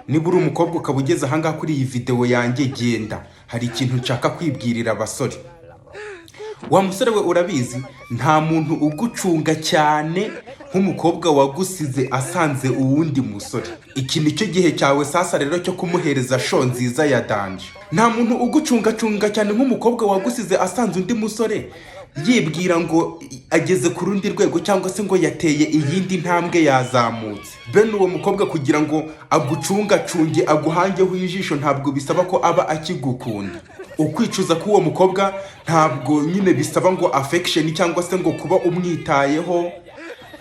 Niba uri umukobwa ukaba ugeze ahangaha kuri iyi videwo yanjye, genda, hari ikintu nshaka kwibwirira abasore. Wa musore we, urabizi, nta muntu ugucunga cyane nk'umukobwa wagusize asanze uwundi musore. Iki nicyo gihe cyawe sasa rero cyo kumuhereza show nziza ya danger. Nta muntu ugucungacunga cyane nk'umukobwa wagusize asanze undi musore, yibwira ngo ageze ku rundi rwego cyangwa se ngo yateye iyindi ntambwe, yazamutse. Bene uwo mukobwa, kugira ngo agucungacunge, aguhangeho ijisho, ntabwo bisaba ko aba akigukunda. Ukwicuza k'uwo mukobwa ntabwo nyine bisaba ngo affection cyangwa se ngo kuba umwitayeho,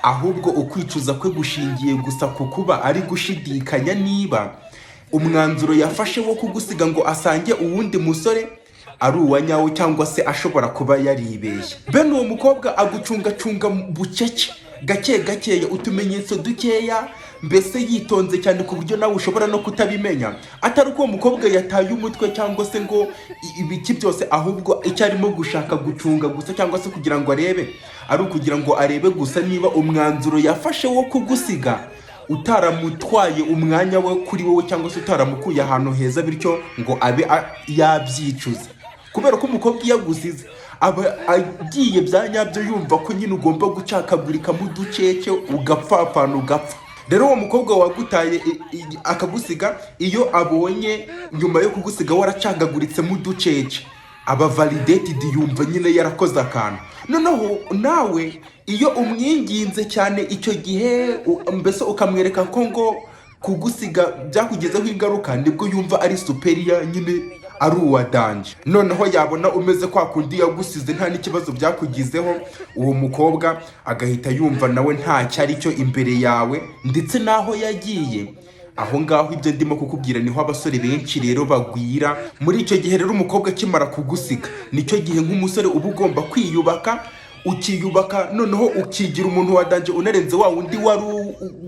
ahubwo ukwicuza kwe gushingiye gusa ku kuba ari gushidikanya niba umwanzuro yafashe wo kugusiga ngo asange uwundi musore ari uwa nyawo cyangwa se ashobora kuba yaribeshye. Bene uwo mukobwa agucungacunga bucece, gake gakeya, utumenyetso dukeya, mbese yitonze cyane ku buryo nawe ushobora no kutabimenya. Atari uko uwo mukobwa yataye umutwe cyangwa se ngo ibiki byose, ahubwo icyo arimo gushaka gucunga gusa cyangwa se kugira ngo arebe, ari ukugira ngo arebe gusa niba umwanzuro yafashe wo kugusiga utaramutwaye umwanya we kuri wowe cyangwa se utaramukuye ahantu heza, bityo ngo abe yabyicuza. Kubera ko umukobwa iyo agusize aba agiye bya nyabyo, yumva ko nyine ugomba gucakagurikamo uducece, ugapfapfana, ugapfa. Rero uwo mukobwa wagutaye akagusiga, iyo abonye nyuma yo kugusiga waracagaguritsemo uducece, aba validated, yumva nyine yarakoze akantu. Noneho nawe iyo umwinginze cyane icyo gihe, mbese ukamwereka ko ngo kugusiga byakugezeho ingaruka, nibwo yumva ari superior nyine, ari uwa danger. Noneho yabona umeze kwa kundi yagusize, nta n'ikibazo byakugizeho, uwo mukobwa agahita yumva nawe ntacyo ari cyo imbere yawe ndetse n'aho yagiye aho ngaho. Ibyo ndimo kukubwira niho abasore benshi rero bagwira. Muri icyo gihe rero, umukobwa akimara kugusiga, nicyo gihe nk'umusore uba ugomba kwiyubaka, ukiyubaka, noneho ukigira umuntu wa danger unarenze wa wundi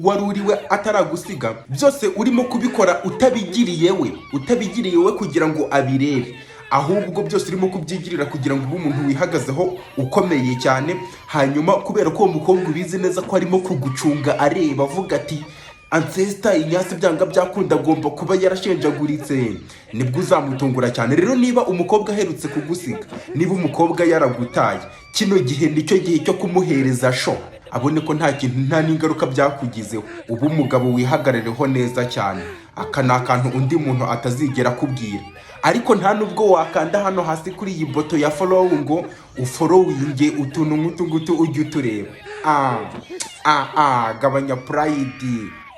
wari uriwe ataragusiga. Byose urimo kubikora utabigiriye we, utabigiriye we kugira ngo abirebe, ahubwo byose urimo kubyigirira kugira ngo ube umuntu wihagazeho ukomeye cyane. Hanyuma kubera ko uwo mukobwa ubizi neza ko arimo kugucunga, areba, avuga ati: "Ancestor inyasi byanga byakunda agomba kuba yarashenjaguritse", nibwo uzamutungura cyane. Rero niba umukobwa aherutse kugusiga, niba umukobwa yaragutaye, kino gihe nicyo gihe cyo kumuhereza show, abone ko nta kintu, nta n'ingaruka byakugizeho. Uba umugabo, wihagarareho neza cyane. Aka ni akantu undi muntu atazigera akubwira. Ariko nta nubwo wakanda hano hasi kuri iyi button ya follow ngo ufollowinge utuntu nk'utu ngutu ujye utureba. Ah ah ah, gabanya pride.